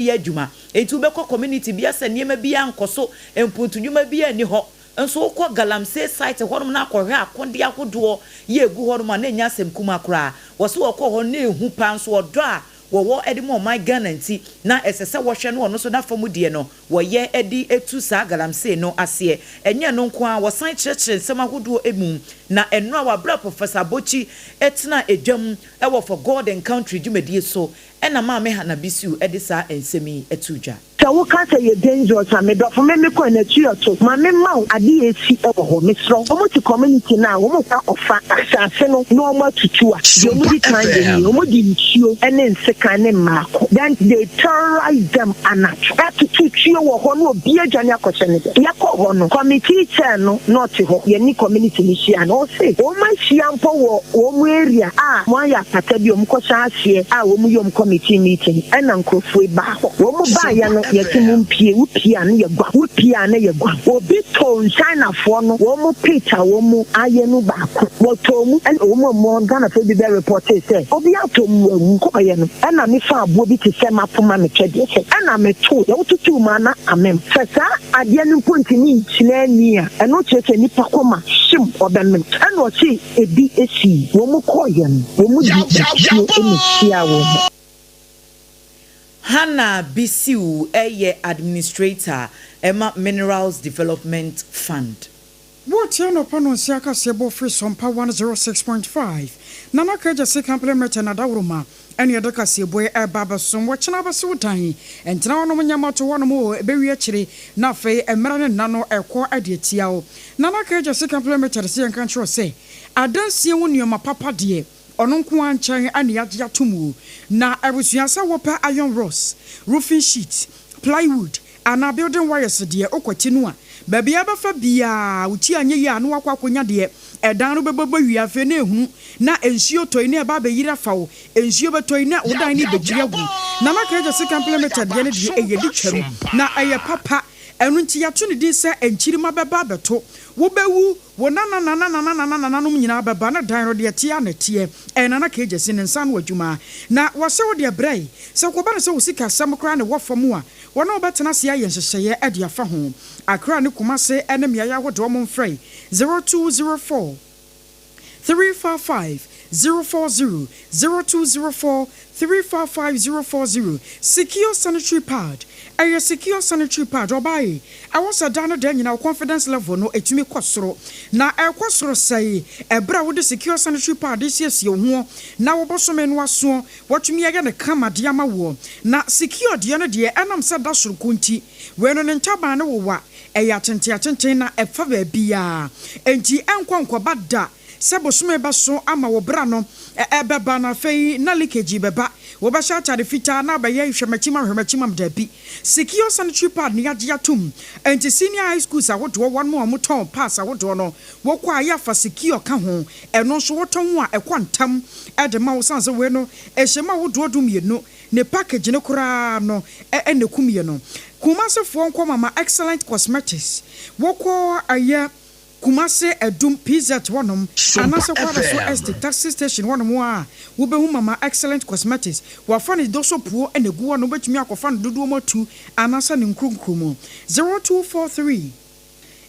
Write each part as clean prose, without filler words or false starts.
yɛ adwuma. Enti wobɛkɔ community bi asɛ nneɛma bi ankɔ so, mpuntu bi ani hɔ. Nso wokɔ galamsey site hɔnom na akɔhwɛ akodeɛ ahodoɔ yɛ egu hɔnom a, na enya asɛm kuma koraa. Wɔso wɔkɔ hɔ na ehu paa, nso ɔdɔ a wɔwɔ de ma ɔman Ghana nti na ɛsɛ sɛ wɔhwɛ no. Ɔno nso n'afa mu deɛ no wɔyɛ de etu saa galamsey no aseɛ. Ɛnyɛ no nko ara, wɔsan kyerɛkyerɛ nsɛm ahodoɔ mu na ɛno a wabra Professor Abotsi tena edwam ɛwɔ For God and Country dwumadie so, ɛna Maame Hanna Bissiw de saa nsɛm yi to dwa. Sɛ woka sɛ yɛ dangerous a, medɔfo, me mekɔ n'akyi ɔto ma me ma wo ade yɛ esi wɔ hɔ. Mesrɛ wɔn te community no a wɔn kɔ akɔfa asase no na wɔn atutu a, deɛ wɔn di kan yɛ nie: wɔn de nsuo ne nsekan ne mmaako, then they terrorize them. Anadwo atutu tuo wɔ hɔ na obi adwane akɔhyɛ ne dɛ. Yɛkɔ hɔ no, committee chair no na ɔte hɔ. Yɛne community no hyia no, ɔse wɔn ahyia mpo wɔ wɔn area a wɔn ayɛ apata bi a wɔn kɔhyɛ aseɛ a wɔn yɛ wɔn committee meeting, ɛna nkurɔfoɔ yi baa hɔ. Wɔn baayɛ no, yɛte mu mpie, wopie a ne yɛ gua, wopie a ne yɛ gua. Obi tɔn Chinafoɔ no wɔn mu pit a wɔn mu ayɛ no baako, wɔtɔn mu, ɛna wɔn mu a Ghanafoɔ bi bɛ report sɛ obi atɔ mu wawu. Kɔɔyɛ no, ɛna mefa aboɔ bi te sɛ mapoma metwɛ deɛ sɛ ɛna meto yɛ wotutu mu ana amem sɛ saa adeɛ no mpo ntumi nkyina ani a, ɛno kyerɛ sɛ nipa kɔma hyem ɔbɛmem. Ɛna ɔse ebi esi wɔn mu kɔɔyɛ no, wɔn mu di etuo ɛna hyia wɔn mu. Hanna Bissiw ɛyɛ administrator ɛma Minerals Development Fund. Wɔtie nɔpa no nsia kaseɛ bɔ firi Sɔmpa 106.5. Nana Kagya se complement na daworoma ɛne yɛde kaseɛbɔ yi ɛba abɛsom. Wɔkyena bɛse wo dan ɛntena hɔnom nyɛma to hɔnom o, ɛbɛwie akyire na afei mmerɛ ne nna no ɛkɔ ɛde atia wo. Nana Kagya se complement sɛ yɛnka nkyerɛ sɛ adansie ho nneɔma papa deɛ, ɔno nko ara nkyɛn ɛne yɛagye ato mu. Na abusua, sɛ wɔpɛ iron rods, roofing sheet, plywood anaa building wires deɛ, wokɔkyi no a, baabi a bɛfa biaa wo ti anyɛ yie a na wakɔ akɔnya deɛ ɛdan no bɛbɛbɔ wie. Afei na ehunu na nsuo tɔ yi na ɛba abɛyiri afa wo, nsuo bɛtɔ yi na wo dan no bɛgyiri agu. Nana Kagya Sika Limited deɛ no deɛ, ɛyɛ di twam na ɛyɛ papa. Ɛno nti yɛato ne din sɛ nkyirima bɛba abɛto, wobɛwu, wo nananananananananom nyinaa bɛba na dan no deɛ teɛ na teɛ. Ɛyɛ Nana Kagya si ne nsa no adwuma na wɔsɛ wo deɛ brɛ sɛ kɔba no sɛ wo sika asɛm koraa ne wɔ fam a, wɔne wobɛtena ase ayɛ nhyehyɛeɛ de afa ho. Akra ne Kumase ne mmeaeɛ ahodoɔ, mo mfrɛ 0204 355 040, 0204 355 040. Secure sanitary pad, ɛyɛ Secure sanitary pad. Ɔbaaye, ɛwɔ sɛ dan no dan nyinaa wo confidence level no ɛtumi kɔ soro na ɛkɔ soro sɛe ɛberɛ a wode Secure sanitary pad siesie wo ho na wobɔsome no asoɔ, wɔtumi ayɛ ne kama de ama woɔ. Na Secure deɛ no deɛ, ɛnam sɛ da soronko nti, wei no ne ntaban no wowa, ɛyɛ atenten atenten na ɛfa baabiaa, enti ɛnkɔ nkɔba da sɛ bosome bɛso ama wo bra no ɛbɛba na afei na leakage bɛba, wɔbɛhyɛ atade fitaa na abɛyɛ hwɛmakyima hwɛmakyima. Daabi, Secure sanitary pad ne yɛagye atom. Enti senior high schools ahodoɔ, wɔn a wɔtɔn pads ahodoɔ no, wɔkɔ a yɛafa Secure ka ho. Ɛno nso wɔtɔn a ɛkɔ ntam ɛde ma wo san sɛ wei no ɛhyɛ mu ahodoɔ 12 ne package no koraa no ɛna kum yɛ no. Kumasefoɔ nkɔ Mama Excellent Cosmetics. Wɔkɔ ɛyɛ Kumase Adum PZ hɔnom anaasɛ Kwada so Estate taxi station hɔnom a, wobɛhu Mama Excellent Cosmetics. Wafa ne dɔsɔ puo ɛna egu hɔ no, wobɛtumi akɔfa no dodoɔ mu atu anaasɛ ne nkurunkuru mu. 0243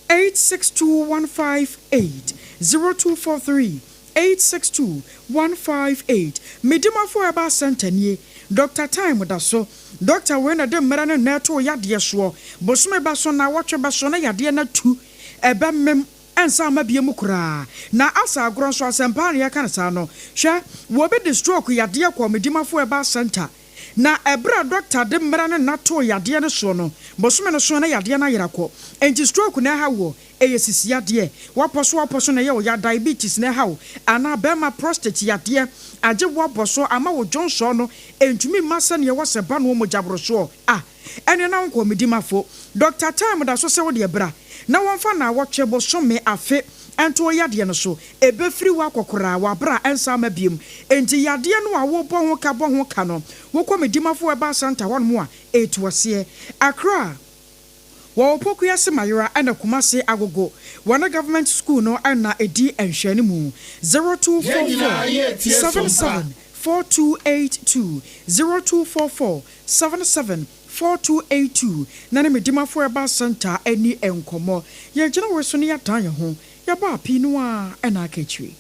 862158, 0243 862158. Medimafo Herbal Center nie. Dr Time da so. Dr wei na de mmerɛ no nna ɛto yadeɛ soɔ. Bosome ba so na wɔtwe ba so na yadeɛ no atu, ɛbɛmem, ɛnsa ama bie mu koraa na asa agorɔ nso. Asɛmpa ne yɛka no saa no. Hwɛ, wɔbi de stroke yadeɛ kɔ Medimafo Herbal Center na ɛberɛ a doctor de mmerɛ no nna too yadeɛ no soɔ no, bosome no so na yadeɛ no ayera kɔ. Enti stroke na ɛha wɔ, ɛyɛ sisi yadeɛ, wapɔ so wapɔ so na ɛyɛ wo ya, diabetes na ɛha wo, anaa bɛrima prostate yadeɛ agye woabɔ so ama wo dwonsɔɔ no ɛntumi mma sɛneɛ wɔ sɛ ba no mogya borosoɔ a, ɛne na wonkɔ Medimafo. Dr Time da so sɛ wodeɛ bra na wɔmfa na awɔtwe, bosome, afe ɛnto yadeɛ no so, ɛbɛfiri wo akɔkoraa wɔ a ɛnsa ama biom. Enti yadeɛ no a wobɔ ho ka bɔ ho ka no, wokɔ Medimafo Herbal Center hɔnom a, ɛtu aseɛ. Akra wɔwɔ Pokuase Mayera, ɛna Kumase Agogo, wɔne government school no ɛna ɛdi nhwɛne mu. 0244 77 4282, 0244 77. 4282 na ne Medimafo Herbal Centre ani nkɔmmɔ. Yɛgyina wei so na yɛadan yɛn ho, yɛbɔ apii no ara na aka akyire.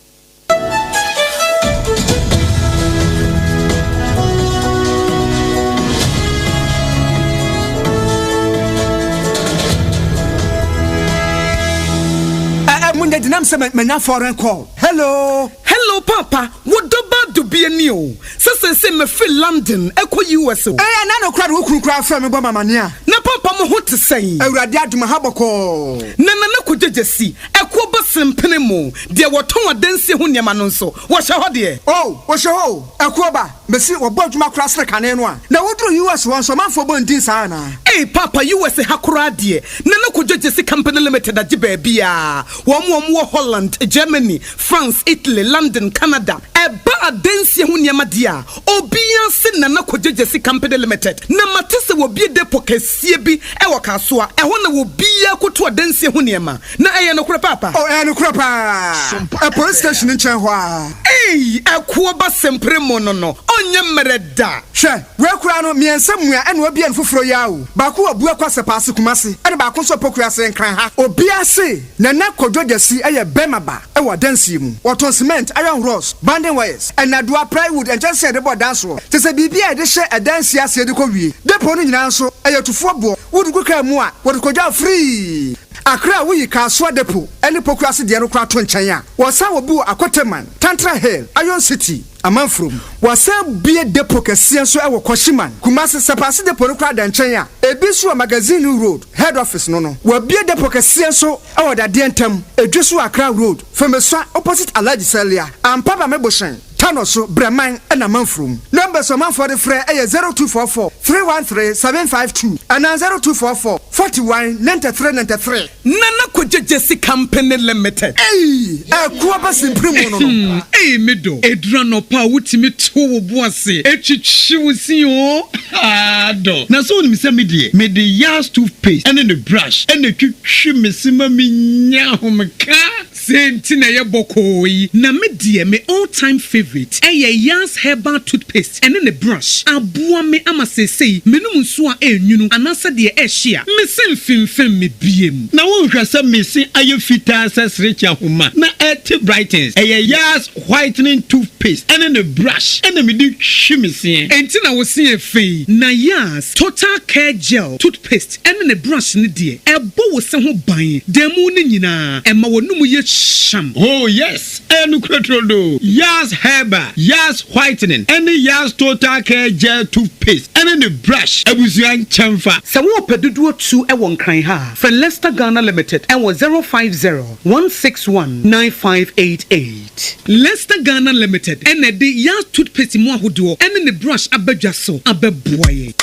Eh, munya dinam sɛ manya foreign call. Hello. Hello paapa, wo dɔ ba dubia ni o, sɛ seesei mefiri London ɛkɔ US o. Eh, ɛna no koraa de wo kunu koraa frɛ me bɔ me amaneɛ a. Na paapa mo ho te sɛn? Awurade adom aha bɔkɔɔ. Na Nana Kwadwo Gyasi, ɛkoɔ ba sempene mo, deɛ wɔtɔn adansie ho nneɛma no nso, wɔhyɛ hɔ deɛ? Oh, wɔhyɛ hɔ o, ɛkoɔ ba, mese wɔbɔ adwuma koraa sene kane no a. Na woduru US hɔ nso ɔmanfoɔ bɔ ndin saa anaa? Ei paapa US ha koraa deɛ, Nana Kwadwo Gyasi Company Limited agye baabiara. Wɔn a wɔwɔ Holland, Germany, France, Italy, London, Canada, ɛba adansie ho nneɛma deɛ a, obiara se Nana Kwadwo Gyasi Company Limited. Na mate sɛ wɔabue depot kɛseɛ bi wɔ Kasoa, ɛhɔ na obiara kɔtu adansie ho nneɛma. Na ɛyɛ nokorɛ paapa? Oh, ɛyɛ nokorɛ paa. Ɛ police station no nkyɛn hɔ ara. Ei, ɛkoɔ ba sempere mo no no, ɔnyɛ mmerɛ da. Hwɛ, wei koraa no, mmiɛnsa mua ɛna wabue no foforɔ yi ara o. Baako wɔ Abuakwa Sɛpaase Kumasi ɛna baako nso wɔ Pokuase Nkran ha. Obiara se Nana Kwadwo Gyasi yɛ bɛrima ba wɔ adansie mu. Wɔtɔn cement, iron rods, banding wires, nnadewa, plywood, nkyɛnsee a yɛde bɔ dan soɔ, kyerɛ sɛ biribiara a yɛde hyɛ adansie aseɛ de kɔ wie. Depot no nyinaa nso, ɛyɛ tufoɔ boɔ. Wode gu kaa mu a, wɔde kɔdwa wo free. Accra a woyi Kasoa Depot ne Pokuase deɛ no koraa to nkyɛn a, wɔsan wɔ bi wɔ Akoteman, Tantra Hill, Iron City, Amanfurom. Wɔasan abue depot kɛseɛ nso wɔ Kwashiman, Kumasi, Sapase depot no koraa da nkyɛn a, ebi nso wɔ Magazine Road, Head Office no no. Wɔabue depot kɛseɛ nso wɔ Dadeɛ Ntam, Edweso Accra Road, Femesua opposite Alhaji Salia, Ampaba Mebohyɛn, Tano so, Brɛman na Amanfurom. Numbers a ɔmanfoɔ de frɛ yɛ 0244 313 752 anaa 0244 41 93 93. Nana Kwadwo Gyasi Company Limited. Ei! Ɛko aba simpire mu no no. Ei me dɔ, ɛduru anɔpa a wotumi to wo bo ase twitwi wo se oo, haa dɔ. Na sɛ wonim sɛ me deɛ, mede Yas toothpaste ne ne brush na ɛtwitwi me se ma menya ahomeka. Sei nti na ɛyɛ bɔkɔɔ yi. Na me deɛ me all time favourite ɛyɛ Yas herbal toothpaste ɛne ne brush. Aboa me ama seesei menom nsuo a ɛnwunu anaasɛ deɛ ɛhye a, me se mfemfem me biem. Na wonhwɛ sɛ me se ayɛ fitaa sɛ serekye ahoma na ɛte brightens. Ɛyɛ Yas whitening toothpaste ɛne ne brush ɛna mede twi me seɛ. Enti na wo se yɛ fɛ yi. Na Yas total care gel toothpaste ɛne ne brush no deɛ, ɛbɔ wo se ho ban da mu no nyinaa, ɛma w'anomu yɛ hyam. Oh yes, ɛyɛ nokorɛ turodoo. Yas Herbal, Yas Whitening ɛne Yas Total Care Gel Toothpaste ɛne ne brush abusua nkyɛnfa. Sɛ worepɛ dodoɔ tu wɔ Nkran ha a, frɛ Lester Ghana Limited wɔ 050 161 9588. Lester Ghana Limited na ɛde Yas Toothpaste mu ahodoɔ ne ne brush aba dwa so abɛboa yɛn.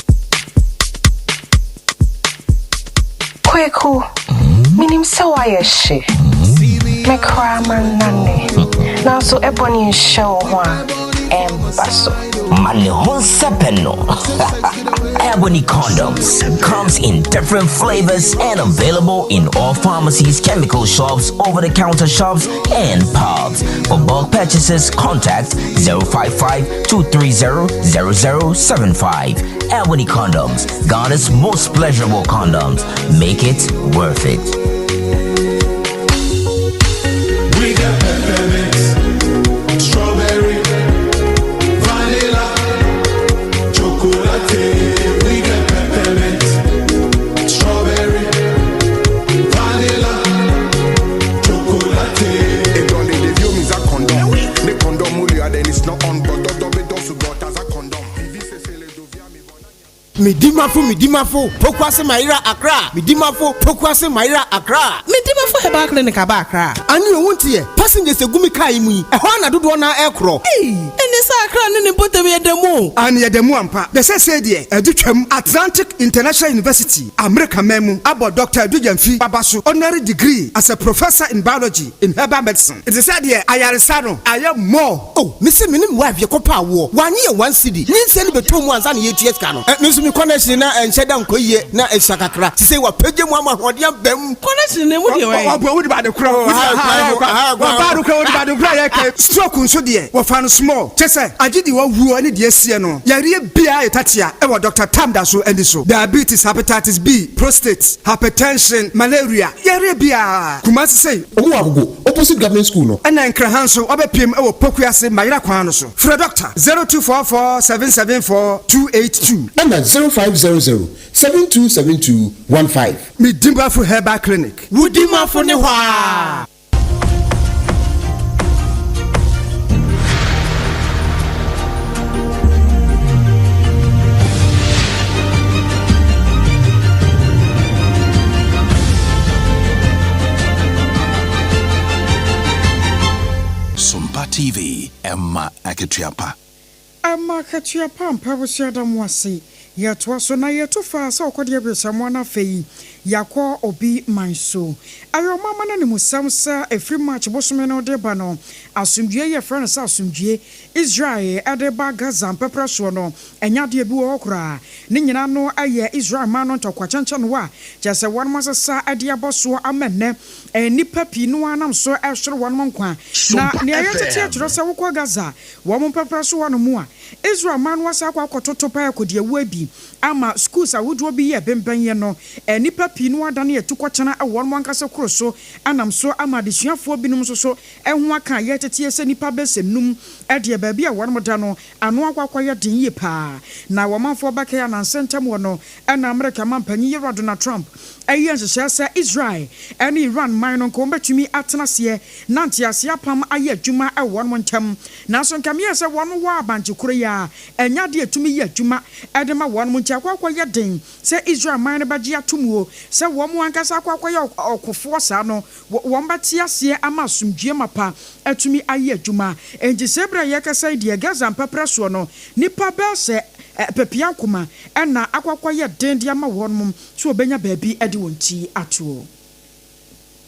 Kweku, menim sɛ woayɛ hye. Me koraa mannane. Nanso ɛbɔne nhyɛ wo ho a, ɛmba so. Ma ne ho nsɛpɛ no. Ebony condoms comes in different flavors and available in all pharmacies, chemical shops, over-the-counter shops, and pubs. For bulk purchases, contact 055 230 0075. Ebony condoms, Ghana's most pleasurable condoms. Make it worth it. We got peppermint, strawberry, vanilla, chocolate. We got peppermint, strawberry, vanilla, chocolate. Medimafo Medimafo Pokuase Mayera Accra Medimafo Pokuase Mayera Accra. Medimafo Herbal Clinic aba Accra. Ane o wonteɛ? Passengers egu me car yi mu yi, ɛhɔ ara na dodoɔ no ara ɛrekorɔ. Ei! Ɛne sɛ Accra ne ne mpɔtam yɛ da mu o. Aane yɛda mu ampa. Na seesei deɛ ɛde twam. Atlantic International University, Amerika man mu, abɔ Dɔkta Adu Gyamfi Baba so honorary degree as a Professor in Biology in Herbal Medicine. Nti sɛ deɛ ayaresa no ayɛ more. Oh me se me ne me wife yɛkɔ paa woɔ wanye yɛn one cedi nyinsɛn no bɛtɔ mu ansa na yɛtua sika no eh me nso me connection na ɛnhyɛ da nkɔ yie na ɛsua kakra sesei wapagya mu ama ahoɔden aba mu. Connection no emu deɛ wɛn. Ɔboa wode bade korɔ wode ba ade korɔ yɛ kɛ stroke nso deɛ wɔfa no small kyɛ sɛ. Agye deɛ wawuo ne deɛ asie no. Yareɛ biara yɛ tatea wɔ Dɔkta Tam Daso ani so. Diabetes, Hepatitis B, Prostate, Hypertension, Malaria, yareɛ biara. Kumasi sei. Ɔmo wɔ Agogo, opposite government school no. Ɛna Nkran ha nso wabɛpiem wɔ Pokuase Mayera kwan no so. Frɛ Dɔkta, 0244 774 282. Ɛna 0500 7272 15. Medimafo Herbal Clinic. Wo dimafo ne hɔ aa. Sompa TV, ɛma akatua pa. Ɛma akatua pa ampa abusua da mo ase. Yɛtoa so na yɛto fa sɛ ɔkɔdeɛ beresamoa na afei yɛakɔ obi man so. Ɛyɛ ɔmamma no animusɛm sɛ ɛfiri March bosome no de ba no, asomdwoeɛ yi a yɛfrɛ no sɛ asomdwoeɛ Israel de ba Gaza mpɛprɛ soɔ no, ɛnyɛ adeɛ bi wɔ hɔ koraa. Ne nyinaa no yɛ Israel man no ntɔkwa kyɛnkyɛnoa a kyerɛ sɛ wɔnom asesa de abɔ soɔ ama nnɛ nnipa pii no ara nam so rehwere wɔnom nkwa. Na Sompa nea yɛtete FM. akyerɛ sɛ wokɔ Gaza wɔn mpɛprɛ so hɔnom a, Israel man no asan akɔ akɔtoto paa kɔdiawuo bi ama schools ahodoɔ bi yɛ bembɛnyɛ no nnipa pii no adane atukɔkyena wɔ wɔn ankasa kuro so anam so ama adesuafoɔ binom nso so ho aka a yɛteteɛ sɛ nnipa bɛsɛ num deɛ baabi a wɔn da no ano akɔ akɔyɛ den yie paa na wɔn manfoɔ bɛkae anansa ntam wɔ no ɛna Amerika manpanyin Yewura Donald Trump ayɛ nhyehyɛɛ sɛ Israel ne Iran man no nka wɔn bɛtumi atena aseɛ na nteaseɛ apam ayɛ adwuma wɔ wɔn ntam. Nanso nka meyɛɛ sɛ wɔn wɔ abankye koro yi ara, ɛnyɛ adeɛ a ɛtumi yɛ adwuma de ma wɔn, nti akɔ akɔyɛ den sɛ Israel man no bɛgye atom o, sɛ wɔn ankasa akɔ akɔyɛ ɔkofoɔ saa no, wɔn bɛte aseɛ ama asomdwoeɛ mapa atumi ayɛ adwuma. Enti sei berɛ a yɛrekasa yi deɛ, Gaza mpaperɛ soɔ no, nnipa bɛyɛ sɛ pepeankoma na akɔ akɔyɛ den de ama wɔn sɛ wɔbɛnya baabi de wɔn ti atoɔ.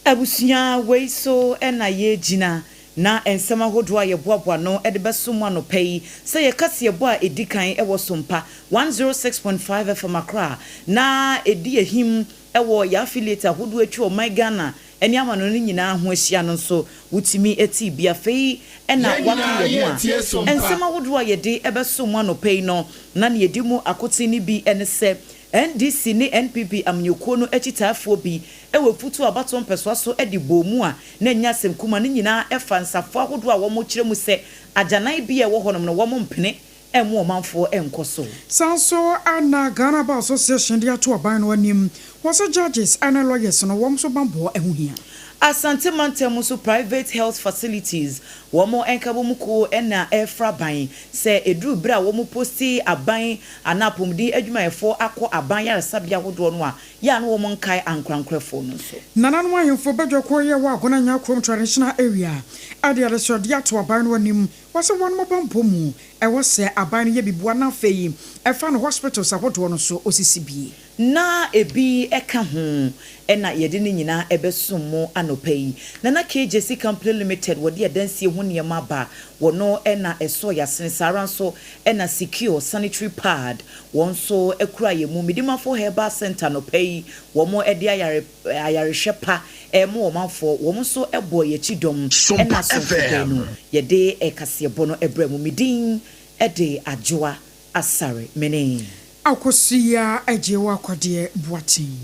Abusua wei so na yɛregyina na nsɛm ahodoɔ a yɛboaboa ano de bɛso mo anɔpa yi sɛ yɛ kaseɛbɔ a ɛdi kan wɔ Sompa 106.5 FM Accra na ɛdi ahim wɔ yɛn affiliate ahodoɔ atwa ɔman Ghana ne amanɔne nyinaa ho ahyia no nso wotumi tee bi. Afei na Yɛn woaka nyinaa yɛn ho a yɛretie Sompa. nsɛm ahodoɔ a yɛde bɛso mo anɔpa yi no na nea ɛdi mu akoten no bi ne sɛ NDC ne NPP amanyɔkuo no akyitaafoɔ bi wɔ afutuo a abatoɔ mpɛsoa so de bɔɔ mu a na ɛnyɛ asɛm kuma no nyinaa fa nsafoa ahodoɔ a wɔkyerɛ mu sɛ agyanan bi a ɛwɔ hɔnom no wɔmpene mmo ɔmanfoɔ nkɔ so. Saa nso na Ghana Bar Association de ato aban no anim wɔ sɛ judges ne lawyers no wɔn nso banbɔ ho hia. Asante mantam mu nso private health facilities wɔn nkabom kuo na ɛrefra aban sɛ ɛduru berɛ a wɔn posti aban anaa apɔmuden adwumayɛfoɔ akɔ aban yaresabea ahodoɔ no a yɛ a na wɔn nkae ankorankorɛfoɔ no nso. Nananom ahemfo badwakuo yi a ɛwɔ Agona Nyakurom Traditional Area de adesrɛdeɛ ato aban no anim wɔ sɛ wɔn banbɔ mu ɛwɔ sɛ aban no yɛ biboa na afei ɛfa no hospitals ahodoɔ no so ɔsisi bi. Na ebi ka ho na yɛde ne nyinaa bɛsom mo anɔpa yi. Nana KJC Company Limited wɔde adansie ho nneɛma aba, wɔno na ɛsɔɔ yasene, saa ara nso na Secure Sanitary Pad wɔn nso kura yɛn mu. Medimafo Herbal Centre anɔpa yi wɔn de ayare ayarehwɛ pa rema ɔmanfoɔ, wɔn nso bɔɔ yɛn akyi dɔm Sompa na asomfo FM. baanu yɛde kaseɛbɔ no brɛɛ mo. Me din de Adwoa Asare Mene. Akosua Agyewa Kwadeɛ Boateng.